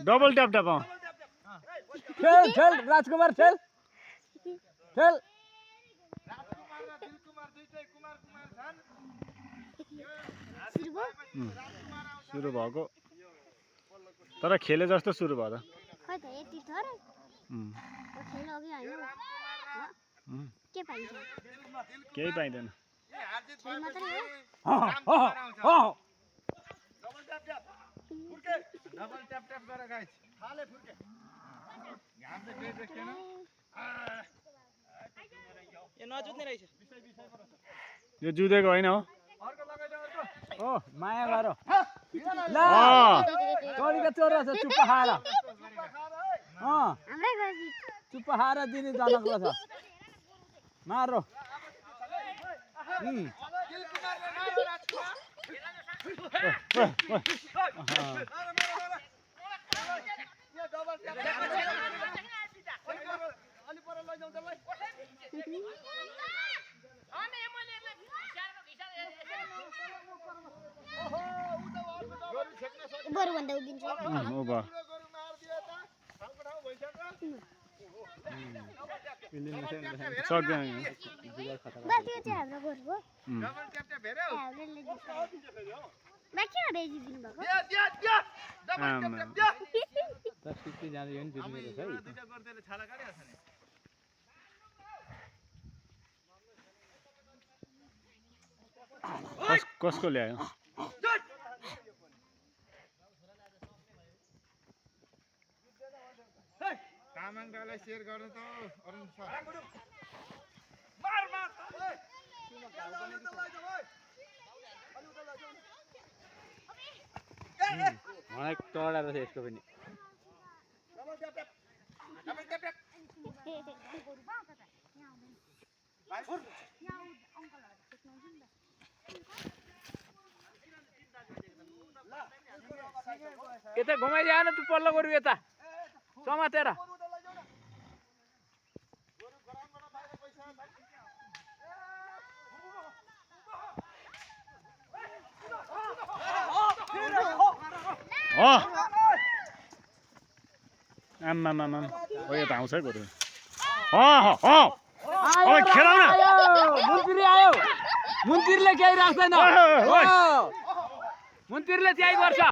double tap tap खेल खेल राजकुमार खेल खेल सुरु भएको तर खेले जस्तो सुरु भयो त खै त यति थोरै खेल अघि हैन के पाइन्छ केही पाइदैन खेल मात्रै डबल हो ट्याप ट्याप गर गाइस खाले फुर्के घाम चाहिँ बेड देख्दैन यो नजुत्ने रहेछ यो जुदेको होइन हो अर्को लगाइदेऊ अर्को ओ माया गर ल अँ चोरीको चोर रहेछ चुप्पा खाएर हाम्रै गजी चुप्पा खाएर दिने जनक रहेछ मारो बरु भन्दा उभिन्छ सक्दैन बस यो चाहिँ हाम्रो गोरु हो हामीले ल्याइदिन्छ बाँकी बेचिदिनु भएको जानु यो नि बिग्रिएको छ है कसको ल्यायो तामाङलाई शेयर गर्नु त अरुण सर मलाई टडा रहेछ यसको पनि यता घुमाइदियो न तँ पल्लो गोरु यता समातेर आम्मामामा हो यो त आउँछ है गोरु खेलाउ न मन्त्री आयो मन्त्रीले केही राख्दैन मन्त्रीले त्यही गर्छ